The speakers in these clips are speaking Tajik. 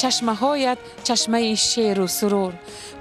Чашмаҳоят чашмаи шеру сурур,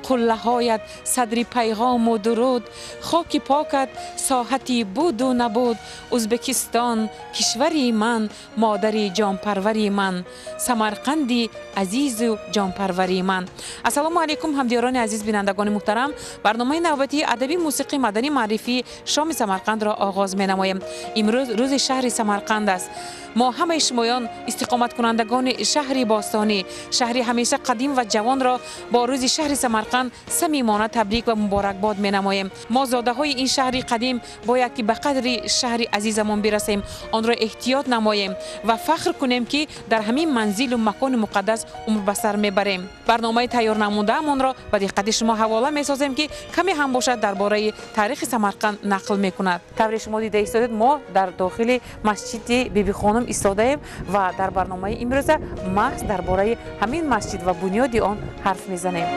қуллаҳоят садри пайғому дуруд, хоки покат соҳати буду набуд. Ӯзбекистон кишвари ман, модари ҷонпарвари ман, Самарқанди азизу ҷонпарвари ман. Ассалому алайкум, ҳамдиёрони азиз, бинандагони муҳтарам. Барномаи навбатии адабӣ, мусиқӣ, маданӣ, маърифии шоми Самарқандро оғоз менамоем. Имрӯз рӯзи шаҳри Самарқанд аст. Мо ҳамаи шумоён, истиқоматкунандагони шаҳри бостонӣ, шаҳри ҳамеша қадим ва ҷавонро бо рӯзи шаҳри Самарқанд самимона табрик ва муборакбод менамоем. Мо зодаҳои ин шаҳри қадим бояд ки ба қадри шаҳри азизамон бирасем, онро эҳтиёт намоем ва фахр кунем, ки дар ҳамин манзилу макони муқаддас умр ба сар мебарем. Барномаи тайёр намудаамонро ба диққати шумо ҳавола месозем, ки каме ҳам бошад дар бораи таърихи Самарқанд нақл мекунад. Тавре шумо дида истодед, мо дар дохили масҷиди Бибихонум истодаем ва дар барномаи имрӯза маҳз дар бораи ҳамин масҷид ва бунёди он ҳарф мезанем.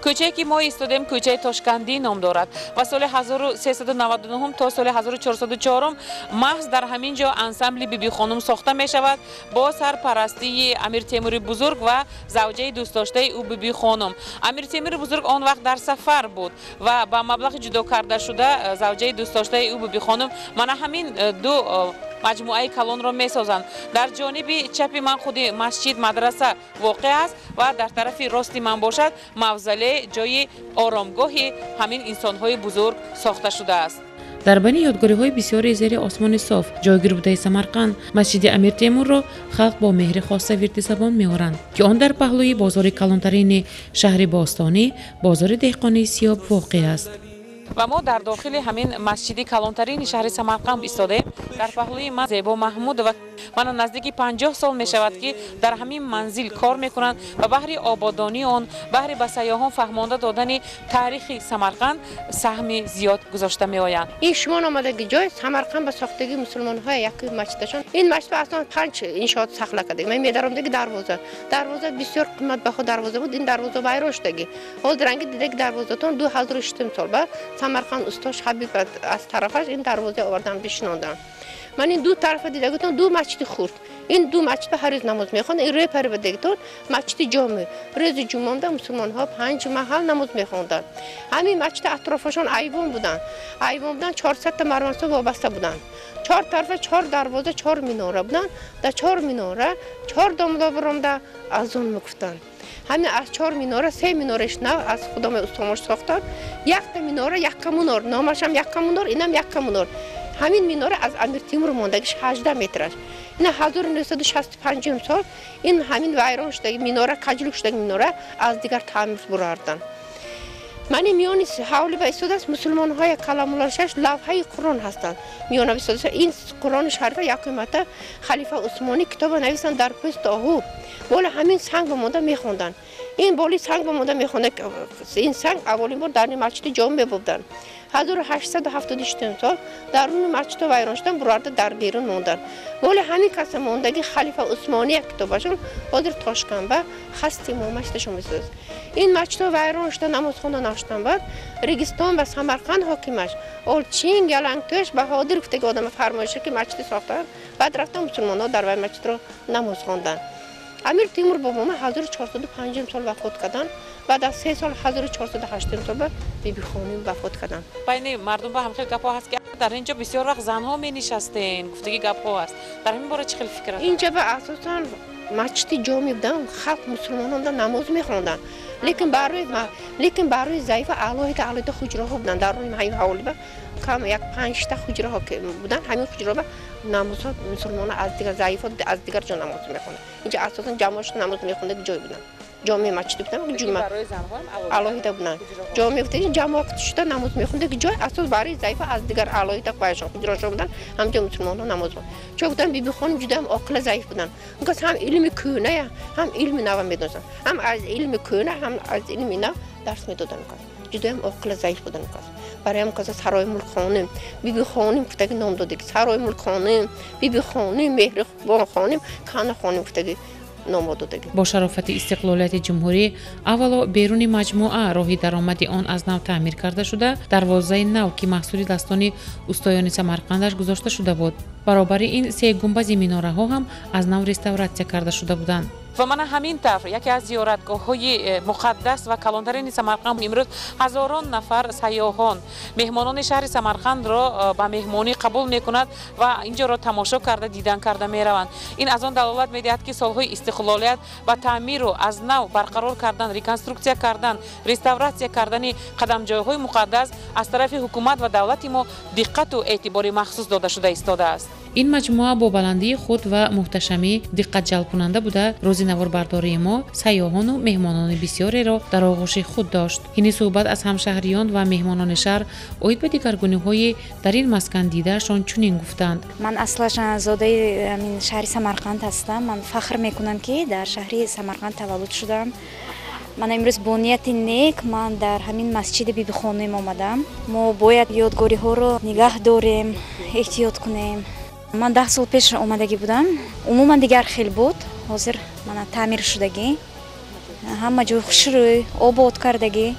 Кӯчае ки мо истодем, кӯчаи Тошкандӣ ном дорад ва соли 1399 то соли 1404 маҳз дар ҳамин ҷо ансамбли Бибихонум сохта мешавад бо сарпарастии Амир Темури Бузург ва завҷаи дӯстдоштаи ӯ Бибихонум. Амир Темури Бузург он вақт дар сафар буд ва ба маблағи ҷудо карда шуда завҷаи дӯстдоштаи ӯ Бибихонум мана ҳамин ду маҷмӯаи калонро месозанд. Дар ҷониби чапи ман худи масҷид мадраса воқеъ аст ва дар тарафи рости ман бошад мавзале, ҷои оромгоҳи ҳамин инсонҳои бузург сохта шудааст. Дар байни ёдгориҳои бисёри зери осмони соф ҷойгир будаи Самарқанд, масҷиди Амир Темурро халқ бо меҳри хоса вирди забон меоранд, ки он дар паҳлӯи бозори калонтарини шаҳри бостонӣ, бозори деҳқонии Сиёб воқеъ аст. Ва мо дар дохили ҳамин масҷиди калонтарини шаҳри Самарқанд истодаем. Дар паҳлӯи ман Зебо Маҳмудова. Мана наздики 50 сол мешавад, ки дар ҳамин манзил кор мекунанд ва баҳри ободонии он, баҳри ба сайёҳон фаҳмонда додани таърихи Самарқанд саҳми зиёд гузошта меоянд. Ин шумо омадаги ҷой Самарқанд ба сохтагии мусулмонҳои яки масҷидашон. Ин масҷид аслан 5 иншоот сахла кардаги. Ман медаромдаги дарвоза. Дарвоза бисёр қиматбаҳо дарвоза буд. Ин дарвоза вайрон шудаги. Ҳозир ранги дидаги дарвозатон 2006 сол ба Самарқанд устош Ҳабиб аз тарафаш ин дарвоза овардан бишинондан. Ман ин ду тарафа дидагитон ду масҷиди хурд. Ин ду масҷид ба ҳар рӯз намоз мехонд. Ин рӯи пари дидагитон масҷиди ҷомеъ. Рӯзи ҷумъада мусулмонҳо 5 маҳал намоз мехонданд. Ҳамин масҷид атрофашон айвон буданд. Айвон буданд, 400 та мармарсо вобаста буданд. Чор тарафа 4 дарвоза, 4 минора буданд. Дар 4 минора 4 домла баромда азон мегуфтанд. Ҳамин аз 4 минора 3 минораш нав аз худои устомош сохтанд. Якта минора якка минор, номашам якка минор, инам якка минор. Ҳамин минора аз Амир Тимур мондагиш 18 метраш. Ина 1965 сол ин ҳамин вайрон шудаги минора, каҷлук шудаги минора аз дигар таъмир бурарданд. Ман ин миёни ҳавли ба истодааст мусулмонҳои каламуллошаш лавҳаи Қуръон ҳастанд. Миёна истодааст ин Қуръони шарифа якумата халифа Усмонӣ китоба нависанд дар пӯсти оҳу. Бола ҳамин санг ба монда мехонданд. Ин боли санг ба монда мехонданд. Ин санг аввалин бор дар масҷиди ҷомеъ буданд. 1876 сол дар руни масҷидҳо вайрон шудан, бурарда дар берун монданд. Боли ҳамин каса мондаги халифа Усмонӣ як китобашон ҳозир Тошканба хасти мо масҷидашон бисоз. Ин масҷидҳо вайрон шуда намозхона нашудан баъд Регистон ва Самарқанд ҳокимаш Олчин Ялангтӯш Баҳодир гуфтаги одама фармоиша ки масҷиди сохтанд. Баъд рафтан мусулмонҳо дар вай масҷидро намоз хонданд. Амир Тимур бобома 1405 сол вафот карданд. Баъд аз 3 сол 1408 сол Бибихоним вафот карданд. Байни мардум ба ҳам хел гапҳо ҳаст, ки дар ин ҷо бисёр вақт занҳо менишастен, гуфтаги гапҳо ҳаст. Дар ҳамин бора чӣ хел фикр аст? Инҷа ба асосан масҷиди ҷомеъ буданд, халқ мусулмонон буданд, намоз мехонданд. Лекин барои заифа алоҳида алоҳида ҳуҷраҳо буданд. Дар рӯи ҳамин ҳавли ба кам як 5 та ҳуҷраҳо буданд. Ҳамин ҳуҷраҳо ба намозҳо мусулмонон аз дигар заифо аз дигар ҷо намоз мехонданд. Инҷа асосан ҷамоат намоз мехонда ҷой буданд. Ҷомеъ масҷид буданд, ҷумъа алоҳида буданд. Ҷомеъ буданд, ҷамоат шуда намоз мехонда ҷой асос барои заифа аз дигар алоҳида қояшон ҳуҷрашон буданд. Ҳамҷо мусулмонон намоз мехонданд. Чун гуфтанд Бибихоним ҷудо ҳам оқила заиф буданд. Онкас ҳам илми кӯҳна, ҳам илми нав медонистанд. Ҳам аз илми кӯҳна, ҳам аз илми нав дарс медоданд. Ҷудо ҳам оқила заиф буданд. Барои ҳам каза Сарои Мулк хоним, Биби хоним гуфтаги ном додаги. Сарои Мулк хоним, Биби хоним, Меҳрибон хоним, Кана хоним гуфтаги. ном додагӣ. Бо шарофати истиқлолияти ҷумҳурӣ аввало беруни маҷмӯа роҳи даромади он аз нав таъмир карда шуда, дарвозаи нав, ки маҳсули дастони устоёни Самарқандаш гузошта шуда буд. Баробари ин се гумбази минораҳо ҳам аз нав реставратсия карда шуда буданд. Ва мана ҳамин тавр яке аз зиёратгоҳҳои муқаддас ва калонтарини Самарқанд имрӯз ҳазорон нафар сайёҳон, меҳмонони шаҳри Самарқандро ба меҳмонӣ қабул мекунад ва инҷоро тамошо карда, дидан карда мераванд. Ин аз он далолат медиҳад, ки солҳои истиқлолият ба таъмиру аз нав барқарор кардан, реконструксия кардан, реставратсия кардани қадамҷойҳои муқаддас аз тарафи ҳукумат ва давлати мо диққату эътибори махсус дода шуда истодааст. Ин маҷмӯа бо баландии худ ва муҳташамӣ диққатҷалбкунанда буда, рӯзи наворбардории мо сайёҳону меҳмонони бисёреро дар оғӯши худ дошт. Ҳини суҳбат аз ҳамшаҳриён ва меҳмонони шаҳр оид ба дигаргуниҳои дар ин маскан дидаашон чунин гуфтанд. Ман аслан зодаи шаҳри Самарқанд ҳастам. Ман фахр мекунам, ки дар шаҳри Самарқанд таваллуд шудам. Ман имрӯз бо нияти нек ман дар ҳамин масҷиди Бибихонум омадам. Мо бояд ёдгориҳоро нигаҳ дорем, эҳтиёт кунем. Ман 10 сол пеш омадагӣ будам. Умуман дигар хел буд. Ҳозир мана таъмир шудагӣ, ҳама ҷой хушрӯй, обод кардагӣ.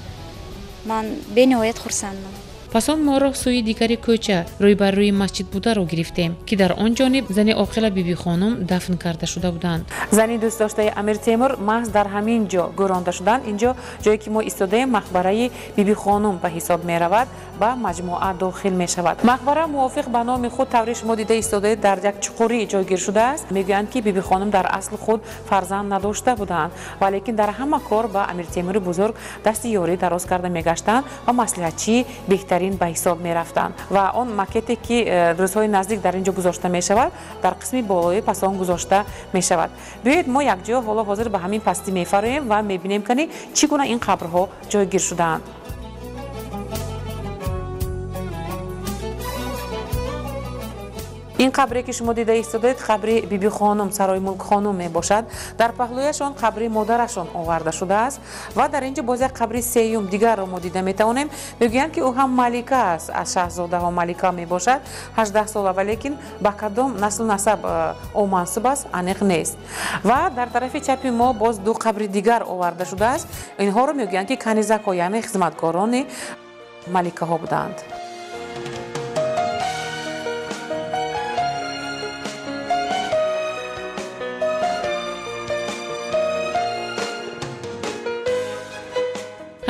Ман бениҳоят хурсандам. Пас он мо роҳ сӯи дигари кӯча рӯй бар рӯи масҷид бударо гирифтем, ки дар он ҷониб зани оқила Бибихонум дафн карда шуда буданд. Зани дӯстдоштаи Амир Темур маҳз дар ҳамин ҷо гӯронда шуданд. Ин ҷо ҷое ки мо истодаем мақбараи Бибихонум ба ҳисоб меравад, ба маҷмӯа дохил мешавад. Мақбара мувофиқ ба номи худ тавре шумо дида истодаед дар як чуқурӣ ҷойгир шудааст. Мегӯянд, ки Бибихонум дар асл худ фарзанд надошта буданд, валекин дар ҳама кор ба Амир Темури бузург дасти ёрӣ дароз карда мегаштанд ва маслиҳатчии беҳтарин ба ҳисоб мерафтанд. Ва он макете, ки рӯзҳои наздик дар ин ҷо гузошта мешавад, дар қисми болои пас он гузошта мешавад. Биёед мо якҷоя ҳоло ҳозир ба ҳамин пастӣ мефароем ва мебинем, кани чӣ гуна ин қабрҳо ҷойгир шудаанд. Ин қабре, ки шумо дида истодаед, қабри Бибихонум, Сарои Мулкхонум мебошад. Дар паҳлӯяшон қабри модарашон оварда шудааст ва дар ин ҷо боз як қабри сеюм дигарро мо дида метавонем. Мегӯянд, ки ӯ ҳам малика аст, аз шаҳзодаҳо малика мебошад, 18 сола, валекин ба кадом наслу насаб ӯ мансуб аст, аниқ нест. Ва дар тарафи чапи мо боз ду қабри дигар оварда шудааст. Инҳоро мегӯянд, ки канизакҳо, яъне хизматкорони маликаҳо буданд.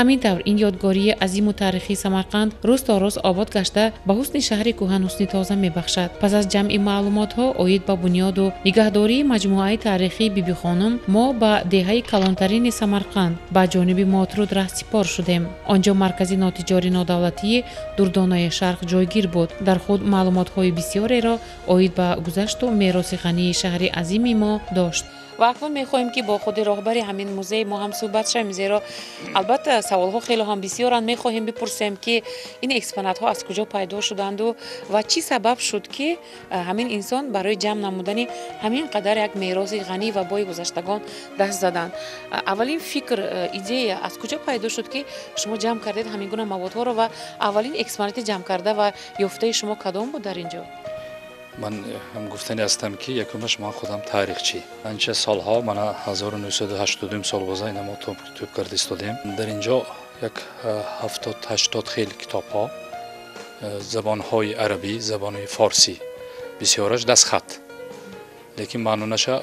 Ҳамин тавр ин ёдгории азиму таърихии Самарқанд рӯз то рӯз обод гашта ба ҳусни шаҳри кӯҳан ҳусни тоза мебахшад. Пас аз ҷамъи маълумотҳо оид ба бунёду нигаҳдории маҷмӯаи таърихии Бибихонум мо ба деҳаи калонтарини Самарқанд ба ҷониби Мотруд раҳсипор шудем. Он ҷо маркази нотиҷорӣ нодавлатии Дурдонаи Шарқ ҷойгир буд. Дар худ маълумотҳои бисёреро оид ба гузашту мероси ғании шаҳри азими мо дошт. Ва акнун мехоҳем, ки бо худи роҳбари ҳамин музей мо ҳам суҳбат шавем, зеро албатта саволҳо хеле ҳам бисёранд. Мехоҳем бипурсем, ки ин экспонатҳо аз куҷо пайдо шуданду ва чӣ сабаб шуд, ки ҳамин инсон барои ҷамъ намудани ҳамин қадар як мероси ғанӣ ва бои гузаштагон даст заданд. Аввалин фикр, идея аз куҷо пайдо шуд, ки шумо ҷамъ кардед ҳамин гуна маводҳоро ва аввалин экспонати ҷамъ карда ва ёфтаи шумо кадом буд дар ин ҷо? Ман ҳам гуфтани ҳастам, ки якумаш ман худам таърихчӣ. Анча солҳо, мана 1982 сол боза ина мо тӯб карда истодем. Дар инҷо як 70-80 хел китобҳо забонҳои арабӣ, забони форсӣ, бисёраш дастхат. Лекин маънонаша,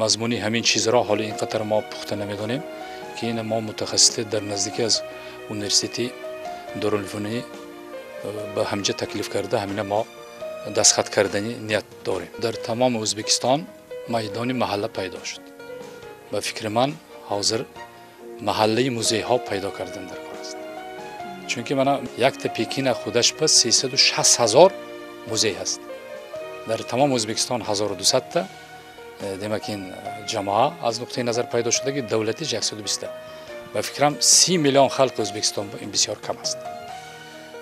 мазмуни ҳамин чизро ҳоли ин қадар мо пухта намедонем, ки ина мо мутахассисе дар наздикӣ аз университети Дорулфунӣ ба ҳамҷа таклиф карда, ҳамина мо дастхат кардани ният дорем. Дар тамоми Ӯзбекистон майдони маҳалла пайдо шуд. Ба фикри ман ҳозир маҳаллаи музейҳо пайдо кардан дар кор аст. Чунки мана якта Пекина худаш ба 360 ҳазор музей ҳаст. Дар тамоми Ӯзбекистон 1200 та, демак ин ҷамоа аз нуқтаи назар пайдо шудаги давлатиш 120 та. Ба фикрам 30 миллион халқи Ӯзбекистон ин бисёр кам аст.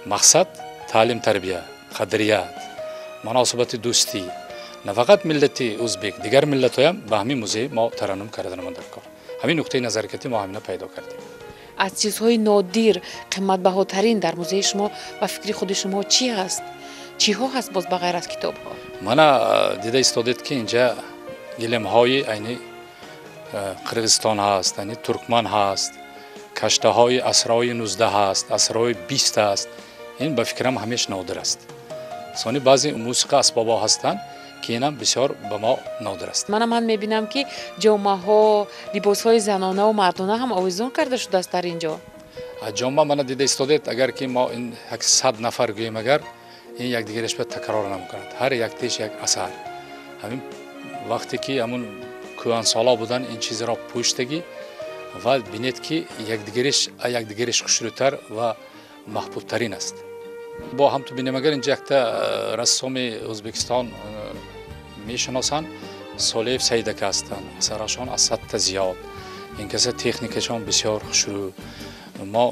Мақсад таълим, тарбия, қадрият, муносибати дӯстӣ, на фақат миллати ӯзбек, дигар миллатҳоям ба ҳамин музей мо тараннум карданамон дар кор. Ҳамин нуқтаи назар ки мо ҳамина пайдо кардем. Аз чизҳои нодир, қиматбаҳотарин дар музеи шумо ба фикри худи шумо чӣ ҳаст? Чиҳо ҳаст боз ба ғайр аз китобҳо? Мана дида истодед, ки инҷа гилемҳои айни Қирғизистон ҳаст, яъне туркман ҳаст, каштаҳои асрҳои 19 ҳаст, асрҳои 20 аст. Ин ба фикрам ҳамеш нодир аст. Сони баъзе мусиқа асбобҳо ҳастанд, ки инам бисёр ба мо нодир аст. Мана ман мебинам, ки ҷомаҳо, либосҳои занона ва мардона ҳам овезон карда шудааст дар ин ҷо. Ҷома мана дида истодед, агар ки мо ин 100 нафар гӯем, агар ин якдигараш ба такрор намекунад. Ҳар яктеш як асар. Ҳамин вақте ки ҳамун кӯҳансола будан, ин чизро пӯштагӣ ва бинед, ки якдигариш хушрӯтар ва маҳбубтарин аст. Бо ҳам ту бинем, агар инҷа якта рассоми Ӯзбекистон мешиносанд, Солиев Саидака ҳастанд. Асарашон аз 100-та зиёд. Ин каса техникашон бисёр хушрӯ. Мо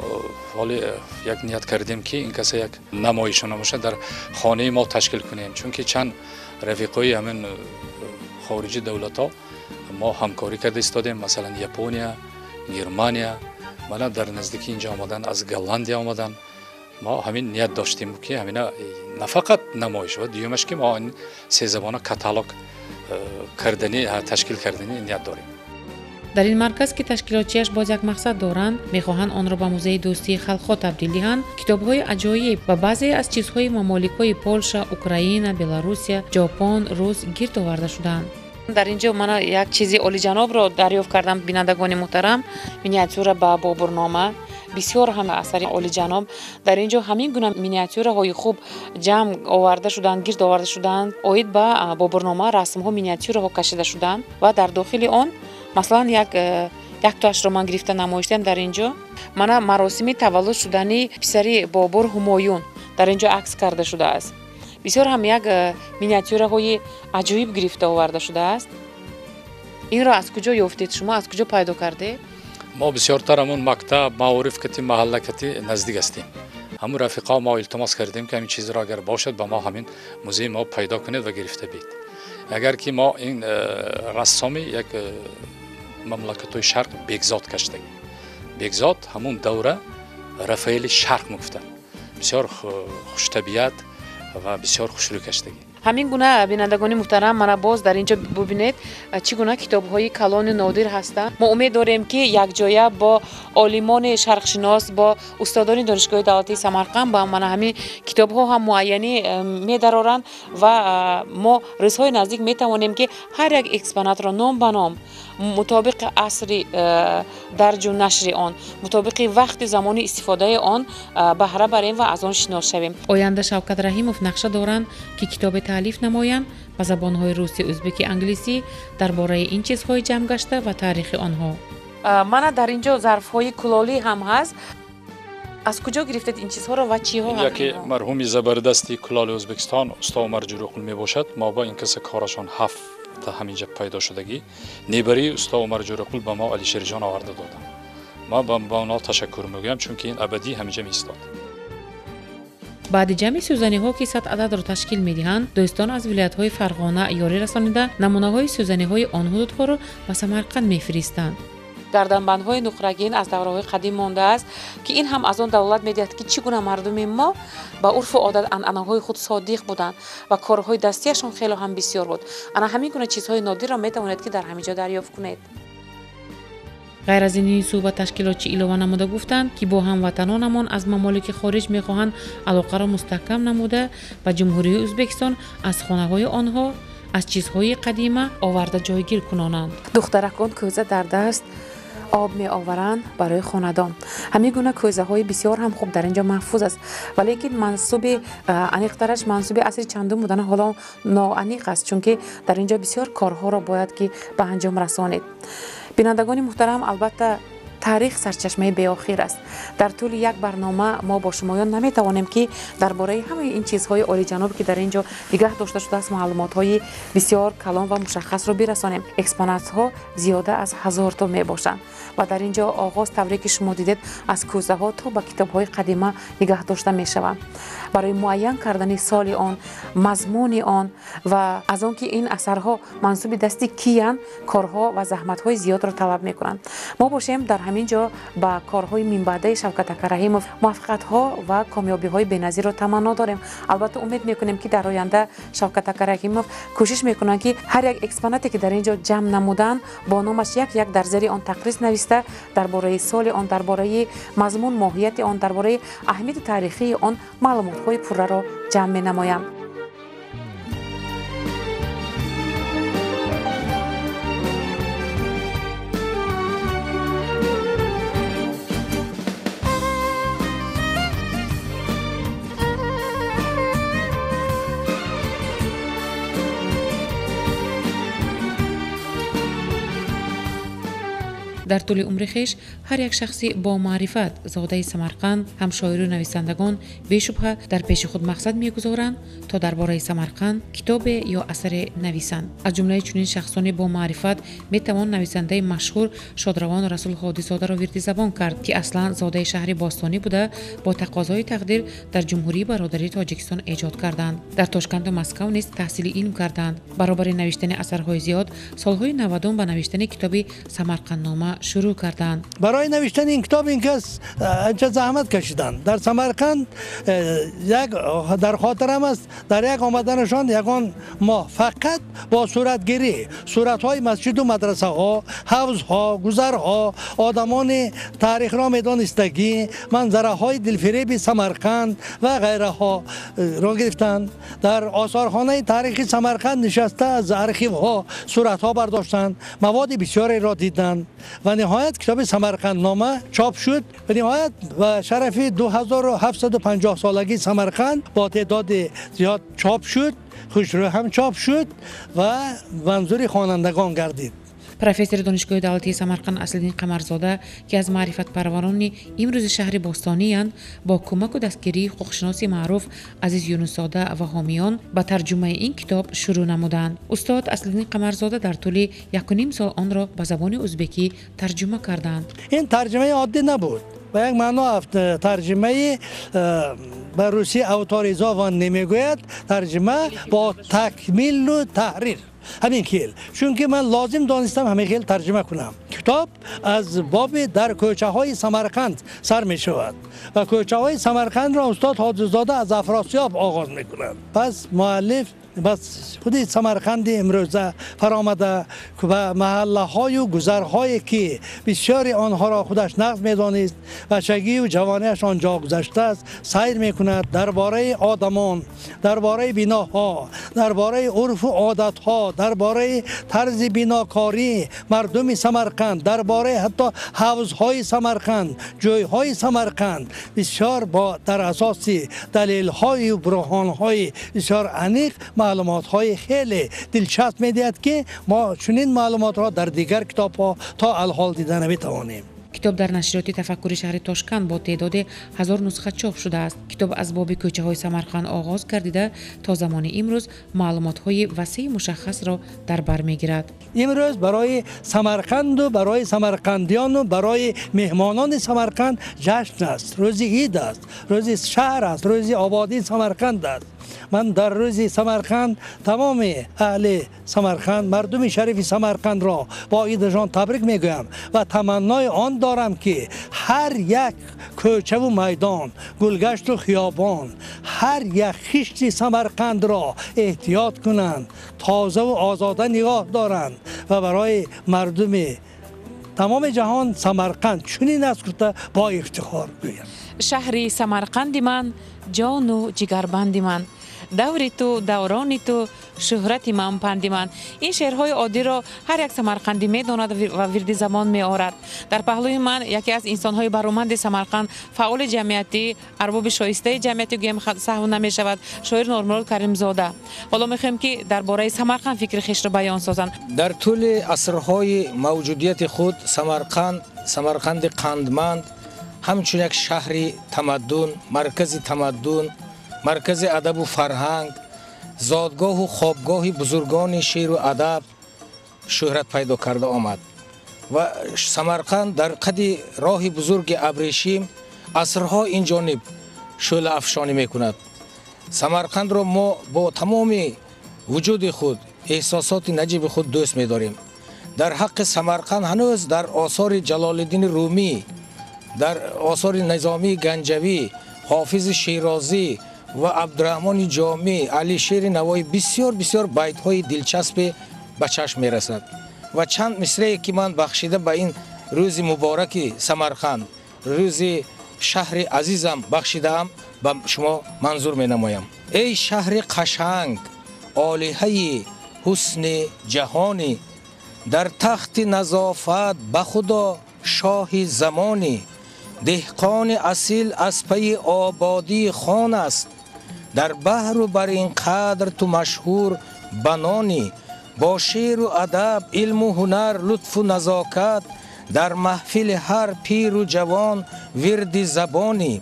ҳоли як ният кардем, ки ин каса як намоишона бошад, дар хонаи мо ташкил кунем, чунки чанд рафиқои ҳамин хориҷи давлатҳо мо ҳамкорӣ карда истодем, масалан Япония, Германия, мана дар наздики инҷа омадан, аз Голландия омадан. Мо ҳамин ният доштем, ки ҳамина на фақат намоиш, ва дуюмаш, ки мо сезабона каталог кардани, ташкил кардани ният дорем. Дар ин марказ, ки ташкилотчиаш боз як мақсад доранд, мехоҳанд онро ба музеи дӯстии халқҳо табдил диҳанд, китобҳои аҷоиб ва баъзе аз чизҳои мамоликҳои Полша, Украина, Беларусия, Ҷопон, Рус гирд оварда шудаанд. Дар ин ҷо мана як чизи олиҷанобро дарёфт кардам, бинандагони муҳтарам, миниатюра ба Бобурнома. Бисёр ҳам асари олиҷаноб. Дар ин ҷо ҳамин гуна миниатюраҳои хуб ҷамъ оварда шуданд, гирд оварда шуданд. Оид ба Бобурнома расмҳо, миниатюраҳо кашида шуданд ва дар дохили он масалан яктоашро ман гирифта намоиш додам дар ин ҷо. Мана маросими таваллуд шудани писари Бобур Ҳумоюн дар ин ҷо акс карда шудааст. Бисёр ҳам як миниатюраҳои аҷоиб гирифта оварда шудааст. Инро аз куҷо ёфтед шумо, аз куҷо пайдо кардед? Мо бисёртар ҳамун мактаб, маориф кати, маҳалла кати наздик ҳастем. Ҳамун рафиқо мо илтимос кардем, ки ҳамин чизро агар бошад, ба мо ҳамин музеи мо пайдо кунед ва гирифта биед. Агар ки мо ин рассоми як мамлакатҳои шарқ Бекзод каштагӣ. Бекзод ҳамун давра Рафаэли шарқ мегуфтанд. Бисёр хуштабиат ва бисёр хушрӯ каштагӣ. Ҳамин гуна, бинандагони муҳтарам, мана боз дар ин ҷо бубинед, чӣ гуна китобҳои калони нодир ҳастанд. Мо умед дорем, ки якҷоя бо олимони шарқшинос, бо устодони Донишгоҳи давлатии Самарқанд ба мана ҳамин китобҳо ҳам муайянӣ медароранд ва мо рӯзҳои наздик метавонем, ки ҳар як экспонатро ном ба ном, мутобиқи асри дарҷу нашри он, мутобиқи вақти замони истифодаи он баҳра барем ва аз он шинос шавем. Оянда Шавкат Раҳимов нақша доранд, ки китобе таълиф намоянд ба забонҳои русӣ, ӯзбеки, англисӣ дар бораи ин чизҳои ҷамъгашта ва таърихи онҳо. Мана дар ин ҷо зарфҳои кулолӣ ҳам ҳаст. Аз куҷо гирифтед ин чизҳоро ва чиҳо? Яке марҳуми забардасти кулоли Ӯзбекистон усто Умар Ҷуруқул мебошад. Мо ба ин каса корашон 7 ҳаминҷа пайдо шудагӣ. Небарии усто Умар Ҷуруқул ба мо Алишерҷон оварда доданд. Ма ба онҳо ташаккур мегӯям, чунки ин абадӣ ҳаминҷа меистод. Баъди ҷамъи сӯзаниҳо, ки 100 ададро ташкил медиҳанд, дӯстон аз вилоятҳои Фарғона ёрӣ расонида, намунаҳои сӯзаниҳои он ҳудудҳоро ба Самарқанд мефиристанд. Гарданбандҳои нуқрагин аз давраҳои қадим мондааст, ки ин ҳам аз он далолат медиҳад, ки чӣ гуна мардуми мо ба урфу одат, анъанаҳои худ содиқ буданд ва корҳои дастияшон хело ҳам бисёр буд. Ана ҳамин гуна чизҳои нодирро метавонед, ки дар ҳамин ҷо дарёфт кунед. Ғайр аз ин суҳбат ташкилотчи илова намуда гуфтанд, ки бо ҳамватанонамон аз мамолики хориҷ мехоҳанд алоқаро мустаҳкам намуда, ба Ҷумҳурии Ӯзбекистон аз хонаҳои онҳо аз чизҳои қадима оварда ҷойгир кунонанд. Духтаракон кӯза дар даст об меоваранд барои хонадон. Ҳамин гуна кӯзаҳои бисёр ҳам хуб дар ин ҷо маҳфуз аст, валекин мансуби аниқтараш мансуби асри чандум будана ҳоло ноаниқ аст, чунки дар ин ҷо бисёр корҳоро бояд ки ба анҷом расонед. Бинандагони муҳтарам, албатта таърих сарчашмаи беохир аст. Дар тӯли як барнома мо бо шумоён наметавонем, ки дар бораи ҳамаи ин чизҳои олиҷаноб, ки дар ин ҷо нигаҳ дошта шудааст, маълумотҳои бисёр калон ва мушаххасро бирасонем. Экспонатҳо зиёда аз 1000 то мебошанд ва дар ин ҷо оғоз, тавре ки шумо дидед, аз кӯзаҳо то ба китобҳои қадима нигаҳ дошта мешаванд. Барои муайян кардани соли он, мазмуни он ва аз он ки ин асарҳо мансуби дасти киянд, корҳо ва заҳматҳои зиёдро талаб мекунанд. Мо бошем дар ҳамин ҷо ба корҳои минбаъдаи Шавкат ака Раҳимов муваффақиятҳо ва комёбиҳои беназирро таманно дорем. Албатта, умед мекунем, ки дар оянда Шавкат ака Раҳимов кӯшиш мекунанд, ки ҳар як экспонате, ки дар ин ҷо ҷамъ намуданд, бо номаш як як дар зери он тақриз нависта, дар бораи соли он, дар бораи мазмун моҳияти он, дар бораи аҳамияти таърихии он маълумотҳои пурраро ҷамъ менамоянд. Дар тӯли умри хеш ҳар як шахси бомаърифат зодаи Самарқанд, ҳам шоиру нависандагон бешубҳа дар пеши худ мақсад мегузоранд, то дар бораи Самарқанд китобе ё асаре нависанд. Аз ҷумлаи чунин шахсони бомаърифат метавон нависандаи машҳур шодравон Расул Ҳодизодаро вирди забон кард, ки аслан зодаи шаҳри бостонӣ буда, бо тақозои тақдир дар Ҷумҳурии бародарии Тоҷикистон эҷод карданд. Дар Тошканду Москав низ таҳсили илм карданд. Баробари навиштани асарҳои зиёд, солҳои 90 ба навиштани китоби Самарқанднома шурӯъ карданд. Барои навиштани ин китоб ин кас анча заҳмат кашиданд. Дар Самарқанд як дар хотирам аст, дар як омаданашон ягон моҳ фақат бо суратгирӣ суратҳои масҷиду мадрасаҳо, ҳавзҳо, гузарҳо, одамони таърихро медонистагӣ, манзараҳои дилфиреби Самарқанд ва ғайраҳо ро гирифтанд. Дар осорхонаи таърихи Самарқанд нишаста аз архивҳо суратҳо бардоштанд, маводи бисёреро диданд ва ниҳоят китоби Самарқанднома чоп шуд ва ниҳоят ба шарафи 2750 солагии Самарқанд бо теъдоди зиёд чоп шуд, хушрӯ ҳам чоп шуд ва манзури хонандагон гардид. Профессори Донишгоҳи давлатии Самарқанд Аслиддин Қамарзода, ки аз маърифатпарварони имрӯзи шаҳри бостонианд, бо кӯмаку дастгирии ҳуқуқшиноси маъруф Азиз Юнусзода ва ҳомиён ба тарҷумаи ин китоб шурӯъ намуданд. Устод Аслиддин Қамарзода дар тӯли 1,5 сол онро ба забони узбекӣ тарҷума карданд. Ин тарҷумаи оддӣ набуд. Ба як маъно тарҷумаи ба русӣ авторизован намегӯяд, тарҷума бо такмилу таҳрир. Ҳамин хел, чунки ман лозим донистам ҳамин хел тарҷума кунам. Китоб аз боби дар кӯчаҳои Самарқанд сар мешавад ва кӯчаҳои Самарқандро устод Ҳодизода аз Афросиёб оғоз мекунад. Пас муаллиф бас худи Самарқанди имрӯза фаромада ва маҳаллаҳою гузарҳое, ки бисёри онҳоро худаш нағз медонист, бачагию ҷавониаш он ҷо гузаштааст, сайр мекунад, дар бораи одамон, дар бораи биноҳо, дар бораи урфу одатҳо, дар бораи тарзи бинокорӣ мардуми Самарқанд, дар бораи ҳатто ҳавзҳои Самарқанд, ҷойҳои Самарқанд бисёр бо дар асоси далелҳою бурҳонҳои бисёр аниқ маълумотҳои хеле дилчасп медиҳад, ки мо чунин маълумотро дар дигар китобҳо то алҳол дида наметавонем. Китоб дар нашриёти тафаккури шаҳри Тошканд бо теъдоди 1000 нусха чоп шудааст. Китоб аз боби кӯчаҳои Самарқанд оғоз гардида, то замони имрӯз маълумотҳои васеи мушаххасро дар бар мегирад. Имрӯз барои Самарқанду барои самарқандиёну барои меҳмонони Самарқанд ҷашн аст, рӯзи ид аст, рӯзи шаҳр аст, рӯзи ободии Самарқанд аст. Ман дар рӯзи Самарқанд тамоми аҳли Самарқанд, мардуми шарифи Самарқандро бо идашон табрик мегӯям ва таманнои он дорам, ки ҳар як кӯчаву майдон, гулгашту хиёбон, ҳар як хишти Самарқандро эҳтиёт кунанд, тозаву озода нигоҳ доранд ва барои мардуми тамоми ҷаҳон Самарқанд чунин аст гуфта бо ифтихор гӯям. Шаҳри Самарқанди ман, ҷону ҷигарбанди ман, даври ту даврони ту, шӯҳрати ман панди ман. Ин шеърҳои оддиро ҳар як самарқандӣ медонад ва вирди замон меорад. Дар паҳлӯи ман яке аз инсонҳои бароманди Самарқанд, фаъоли ҷамъиятӣ, арбоби шоистаи ҷамъиятӣ гӯям саҳв намешавад, шоир Нормурод Каримзода. Ҳоло мехоҳем, ки дар бораи Самарқанд фикри хешро баён созанд. Дар тӯли асрҳои мавҷудияти худ Самарқанд, Самарқанди қандманд, ҳамчун як шаҳри тамаддун, маркази тамаддун, маркази адабу фарҳанг, зодгоҳу хобгоҳи бузургони шеъру адаб шӯҳрат пайдо карда омад ва Самарқанд дар қади роҳи бузурги абрешим асрҳо ин ҷониб шӯълаафшонӣ мекунад. Самарқандро мо бо тамоми вуҷуди худ, эҳсосоти наҷиби худ дӯст медорем. Дар ҳаққи Самарқанд ҳанӯз дар осори Ҷалолиддини Румӣ, дар осори Низомии Ганҷавӣ, Ҳофизи Шерозӣ ва Абдураҳмони Ҷомӣ, Алишери Навоӣ бисёр бисёр байтҳои дилчаспе ба чашм мерасад. Ва чанд мисрае ки ман бахшида ба ин рӯзи мубораки Самарқанд, рӯзи шаҳри азизам бахшидаам, ба шумо манзур менамоям. Эй шаҳри қашанг, олиҳаи ҳусни ҷаҳонӣ, дар тахти назофат ба худо шоҳи замонӣ, деҳқони асил аз пайи ободии хон аст, дар баҳру бар ин қадр ту машҳур ба нонӣ, бо шеъру адаб, илму ҳунар, лутфу назокат, дар маҳфили ҳар пиру ҷавон вирди забонӣ,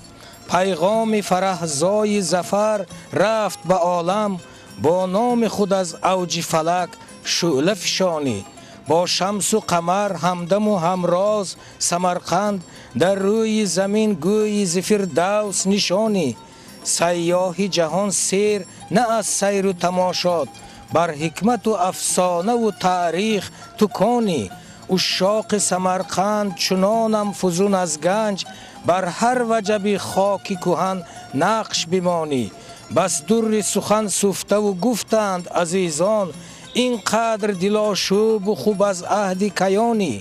пайғоми фараҳзои зафар рафт ба олам, бо номи худ аз авҷи фалак шӯъла фишонӣ, бо шамсу қамар ҳамдаму ҳамроз Самарқанд, дар рӯи замин гӯйи зи Фирдавс нишонӣ, сайёҳи ҷаҳон сер на аз сайру тамошот, бар ҳикмату афсонаву таърих ту конӣ, ушшоқи Самарқанд чунонам фузун аз ганҷ, бар ҳар ваҷаби хоки кӯҳан нақш бимонӣ, бас дурри сухан суфтаву гуфтанд азизон, ин қадр дилошӯбу хуб аз аҳди каёнӣ.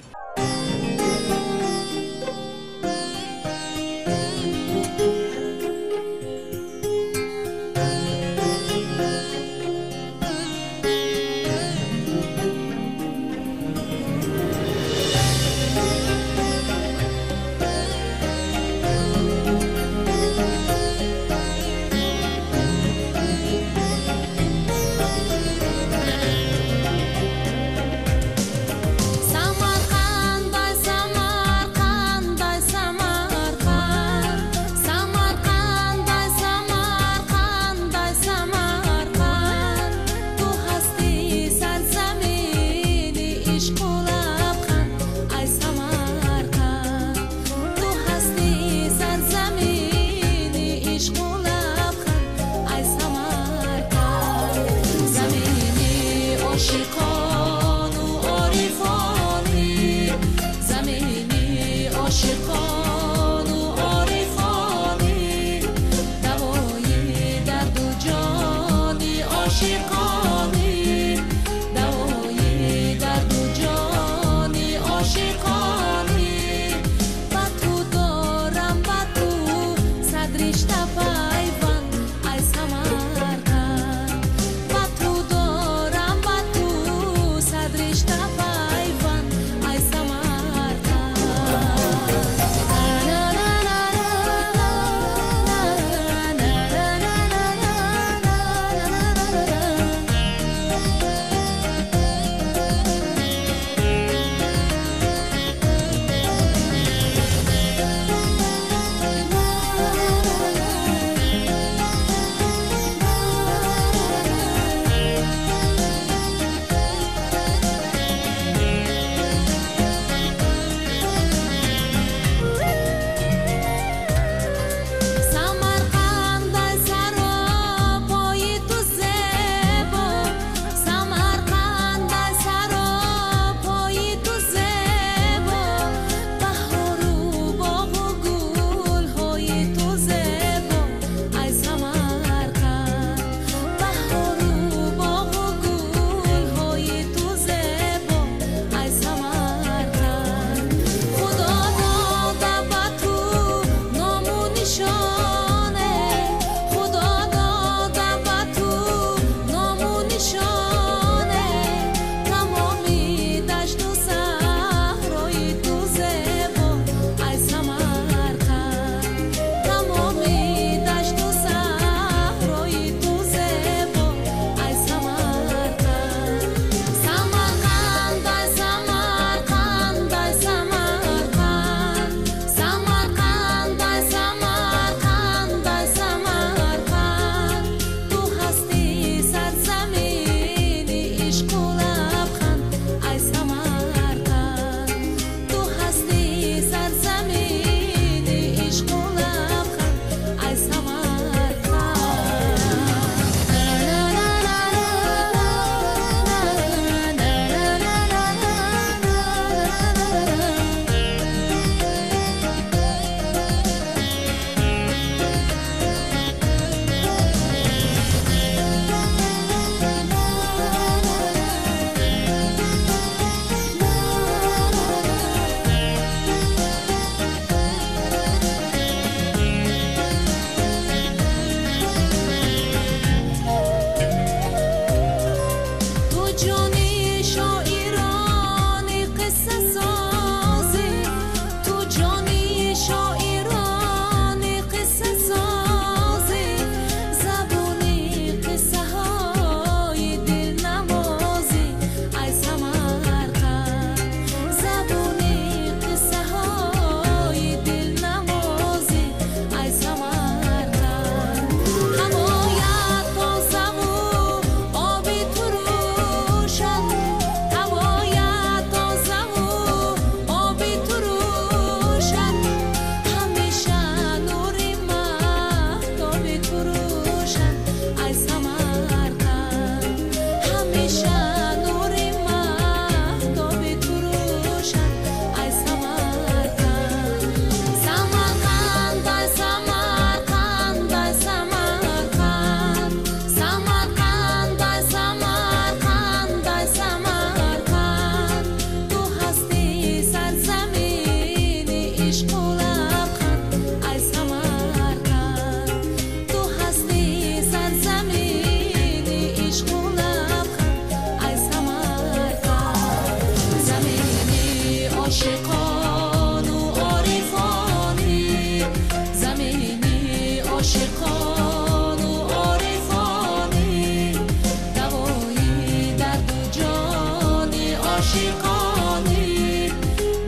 ошиқонӣ,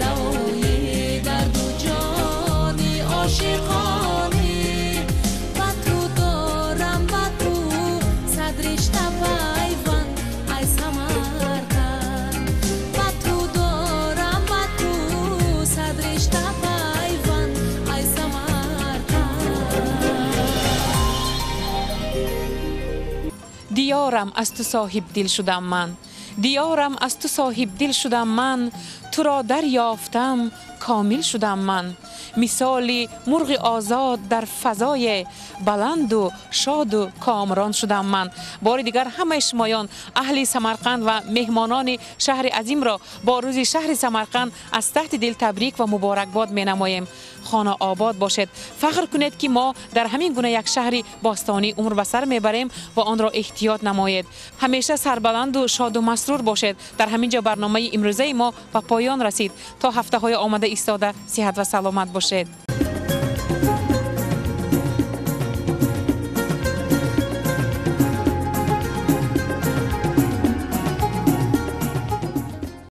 давои дарду ҷони ошиқонӣ. Ба ту дорам, ба ту сад ришта пайванд, ай Самарқанд. Ба ту дорам, ба ту сад ришта пайванд, ай Самарқанд. Диёрам, аз ту соҳибдил шудам ман, диёрам, аз ту соҳибдил шудам ман, туро дарёфтам, комил шудам ман. Мисоли мурғи озод дар фазои баланду шоду комрон шудам ман. Бори дигар ҳамаи шумоён, аҳли Самарқанд ва меҳмонони шаҳри азимро бо рӯзи шаҳри Самарқанд аз таҳти дил табрик ва муборакбод менамоем. Хона обод бошед. Фахр кунед, ки мо дар ҳамин гуна як шаҳри бостонӣ умр ба сар мебарем ва онро эҳтиёт намоед. Ҳамеша сарбаланду шоду масрур бошед. Дар ҳамин ҷо барномаи имрӯзаи мо ба поён расид. То ҳафтаҳои омада истода, сиҳат ва саломат бошед.